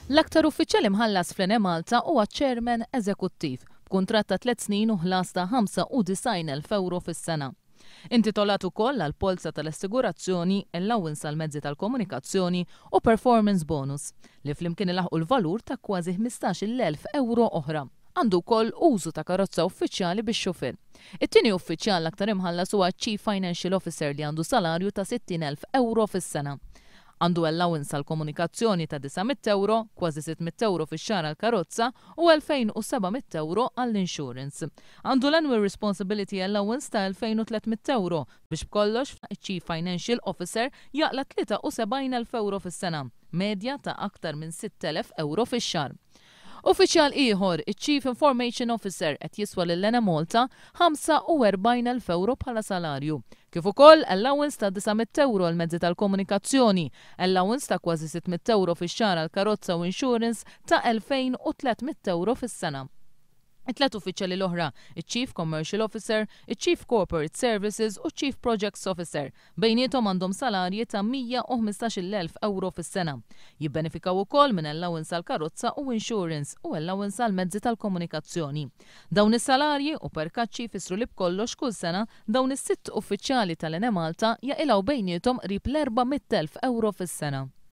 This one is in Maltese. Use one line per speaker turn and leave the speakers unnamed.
L-aktar uffiċjal imħallas fl-Enemalta huwa ċ-Chairman Eżekuttiv, b'kuntratt ta' tlett snin u ħlas ta' 95,000 ewro fis-sena. Intitolat ukoll għal polza tal-assigurazzjoni, allowance għall-mezzi tal-komunikazzjoni u performance bonus, li flimkien ilaħħqu l-valur ta' kważi 15,000 ewro oħra. Għandu wkoll użu ta' karozza uffiċjali bix-xufier. It-tieni uffiċjal l-aktar imħallas huwa ċ-Chief Financial Officer li għandu salarju ta' 60,000 ewro fis-sena. Għandu allowance għall-komunikazzjoni ta' 900 ewro, kważi 600 ewro fix-xahar għall-karozza u 2,700 ewro għall-insurance. Għandu l-Annual Responsibility Allowance ta' 2,300 ewro biex b'kollox iċ-Chief Financial Officer jaqla' 73,000 ewro fis-sena, medja ta' aktar minn 6,000 ewro fix-xahar. Uffiċjal ieħor, iċ-Chief Information Officer, qed jiswa lil Enemalta 45,000 ewro bħala salarju. Kif ukoll allowance ta' 900 ewro għal mezzi tal-komunikazzjoni, allowance ta' kważi 600 ewro fix-xahar għal karozza u insurance ta' 2,300 ewro fis-sena. It-tlet uffiċjali l-oħra, iċ-Chief Commercial Officer, iċ-Chief Corporate Services u Chief Projects Officer, bejniethom għandhom salarji ta' 115,000 ewro fis-sena. Jibbenefikaw ukoll minn allowance għal karozza u insurance u allowance għal mezzi tal-komunikazzjoni. Dawn is-salarji u perkaċċi jfissru li b'kollox kull sena dawn is-sitt uffiċjali tal-Enemalta jaqilgħu bejniethom qrib l-400,000 ewro fis-sena.